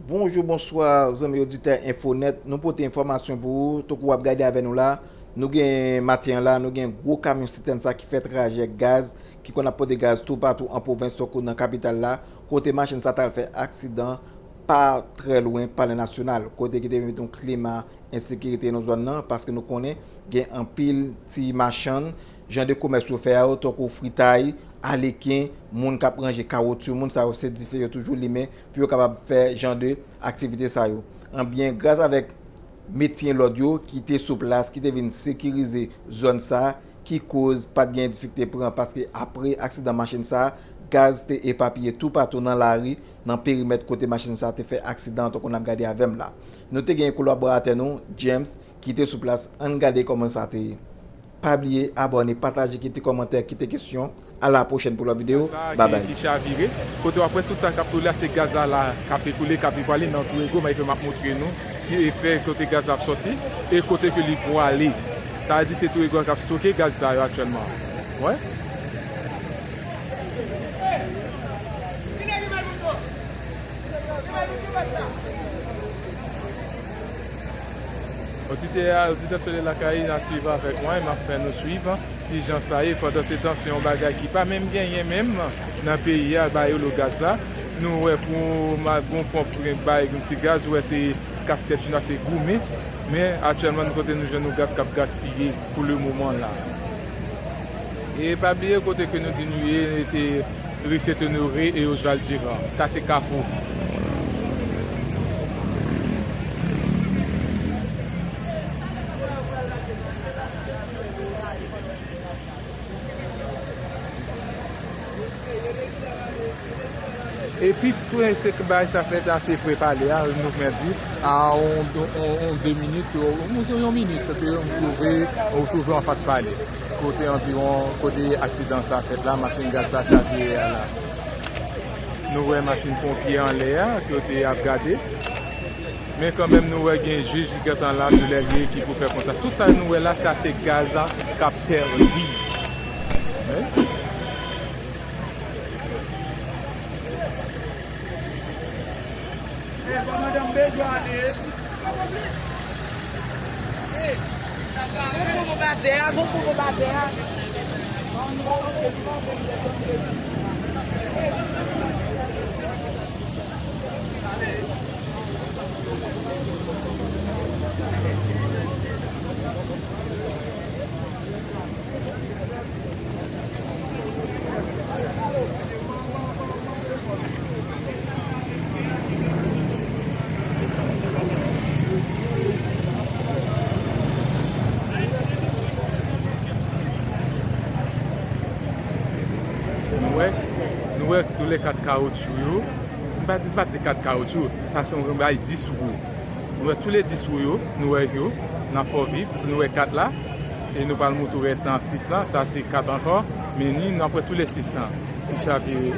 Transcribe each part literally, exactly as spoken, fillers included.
Bonjou, bonswa, zanmi oditè Enfonet. Nou pote enfòmasyon pou ou, tankou w ap gade avè nou la. Nou gen maten an la, nou gen gwo kamyon sitèn sa ki fè trajè gaz, ki konn ap pote gaz toupatou an pwovens, tankou nan kapital la, kote machin sa t al fè aksidan pa trè lwen Palè Nasyonal, kote ki te met yon klima ensekirite nan zòn nan, paske nou konnen gen anpil ti machann, jan de komès yo fè a yo, tankou fritay, aleken, moun k ap ranje kawotchou, moun sa yo se dife yo toujou limen pou yo kapab fè jan de aktivite sa yo. Anbyen, gras avèk metye lòd yo ki te sou plas, ki te vin sekirize zòn sa, ki koz pa t gen difikte pran, paske apre aksidan machin sa, gaz te epapiye toupatou nan lari, nan perimèt kote machin sa te fè aksidan an, tankou n ap gade avè m la. Nou te gen kolaboratè nou, James, ki te sou plas. Ann gade kòman sa te ye. Pa bliye abòne, pataje, kite kòmantè, kite kesyon. A la pwochèn pou lòt videyo. Babay. Ki chavire. Kote w ap wè tout sa k ap koule a, se gaz la la k ap ekoule, k ap ekoule nan Tourego, men ke m ap montre nou ki efè kote gaz la ap sòti e kote ke li pwale. Sa vle di se Tourego k ap stoke gaz sa yo aktyèlman. Wè. Oditè a, oditè Solèy Lakay, n a swiv avèk mwen, m ap fè nou swiv kijan sa ye. Pandansetan, se yon bagay ki pa menm genyen menm nan peyi a, ba yo lo gaz la. Nou wè pou ma-, gon ponp bay yon ti gaz, ou wè se kaskèt chinois, se goumen. Men aktyèlman, nou kote nou jwenn yon gaz k ap gaspiye pou le moman la. E pa bliye kote ke nou di nou ye, se Rue Saint-Honoré e Oswald Durand. Sa se Kafou. Epi tou se bagay sa fèt ase pre palè a, nou mèt di, a on, on, on de minit, on, on minit, kote ou twouve, ou twouve anfas palè. Kote anviwon, kote aksidan sa fèt la, machin gaz sa chavire a la. Nou wè machin ponpye anlè a, kote y ap gade. Men kanmenm, nou wè gen jij ki gentan la sou lè l ye ki pou fè konsta. Tout sa nou wè la, sa se gaz la k ap pèdi. Wi. Gon popo pa tè a, gon popo pa tè a. Nou wè, nou wè tou le kat kawotchou yo. M pa di, m pa di kat kawotchou, sa se yon bay dis wou. Nou wè tou le dis wou yo, nou wè yo nan Fò Viv, si nou wè kat la, e nou pral montre w rès an sis la, sa se kat ankò, men ni, nou ap wè tou le sis la ki chavire.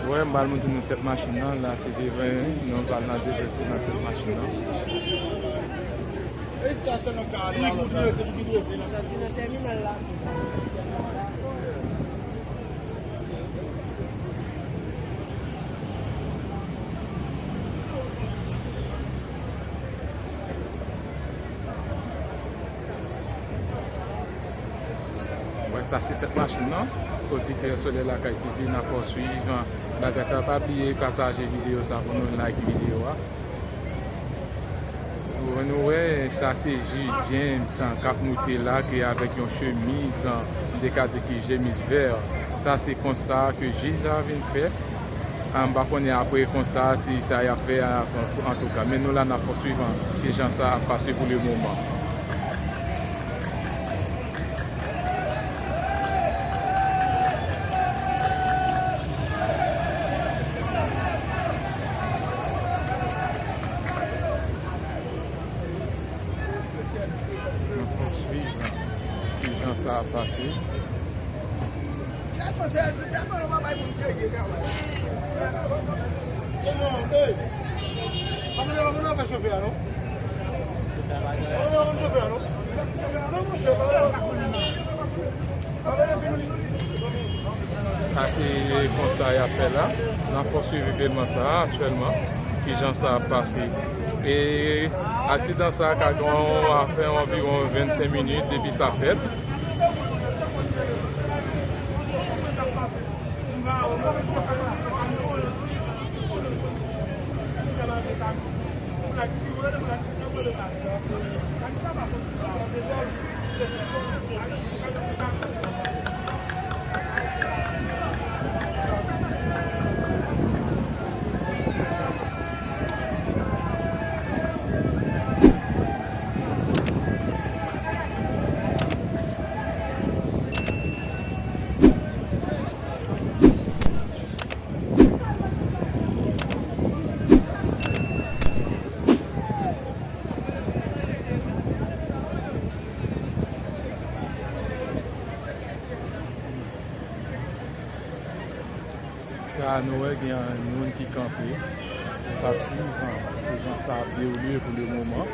Wè, m pral montre nou tèt machin nan. La, se devan, nou pral nan devan, se nan tèt machin nan. Sòti nan tèminal la. Wè, sa se tèt machin nan. Oditè Solèy Lakay T V, n a fè w swiv bagay sa. Pa bliye pataje videyo sa pou nou, like videyo a. Bon, nou wè, sa se jij James, an, k ap moute la, ki avèk yon chemiz, an, m te ka di ki chemiz vè. Sa se konsta ke jij la vin fè. An, m pa konnen apre konsta si sa y ap fè, an, antouka. Men nou la, n ap swivan kijan sa ap pase pou le moman. Ap pase. Sa se konsta y ap fè la. N ap fè w swiv evènman sa a aktyèlman, kijan sa ap pase. E aksidan sa a ka gen yon, a fè anviwon vennsenk minit depi sa fèt. Sa a nou wè gen moun ki kanpe, k ap swiv, an, kijan sa ap dewoule pou le moman.